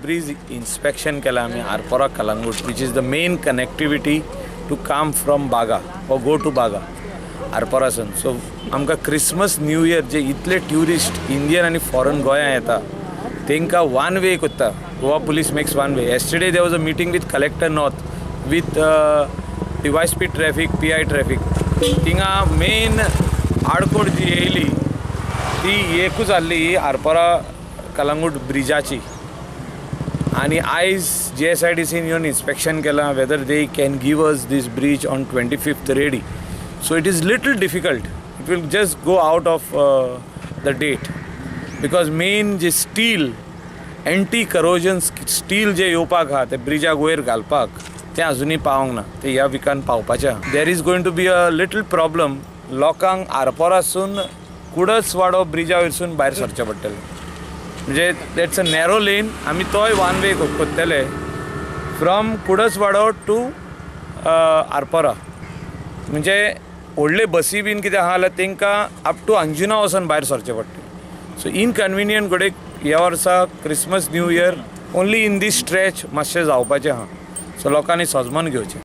Bridge inspection केलां आमी Arpora Calangute, which is the main connectivity to come from Baga or go to Baga आरपोरासून. So आमकां Christmas, new year जे इतले tourist Indian आनी फॉरन गोंया येता, तांकां वन वे करता. Goa Police makes one way. Yesterday there was a meeting with Collector North, with DySP Traffic, PI Traffic. थिंगा मेन आडकोड जी येयली ती एकूच आहली, ही आरपोरा कलंगूट ब्रिजाची. आनी आयज जीएसआयडीसीन येवन इन्स्पेक्शन केलां, whether they can give us this bridge on 25th ready. So it is little difficult. It will just go out of the date because main J steel, anti corrosion steel जे येवपाक आहा, ते ब्रिजाक वयर घालपाक, तें अजुनूय पावंक ना. ते ह्या विकान पावपाचें आहा. There is going to be a little problem. लोकांक आरपोरासून कुडसवाडो ब्रिजा वयरसून भायर सरचें पडटलें. म्हणजे that's a narrow lane. आमी तोय वन वे करतले फ्रॉम कुडसवाडो टू आरपोरा. म्हणजे व्हडले बसी बीन कितें आहा जाल्यार तांकां अप टू अंजुना वचून भायर सरचें पडटलें. सो इनकन्विनियंट घडये ह्या वर्सा Christmas, New Year only in this stretch मातशें जावपाचें आहा. सो लोकांनी सोजमून घेवचें.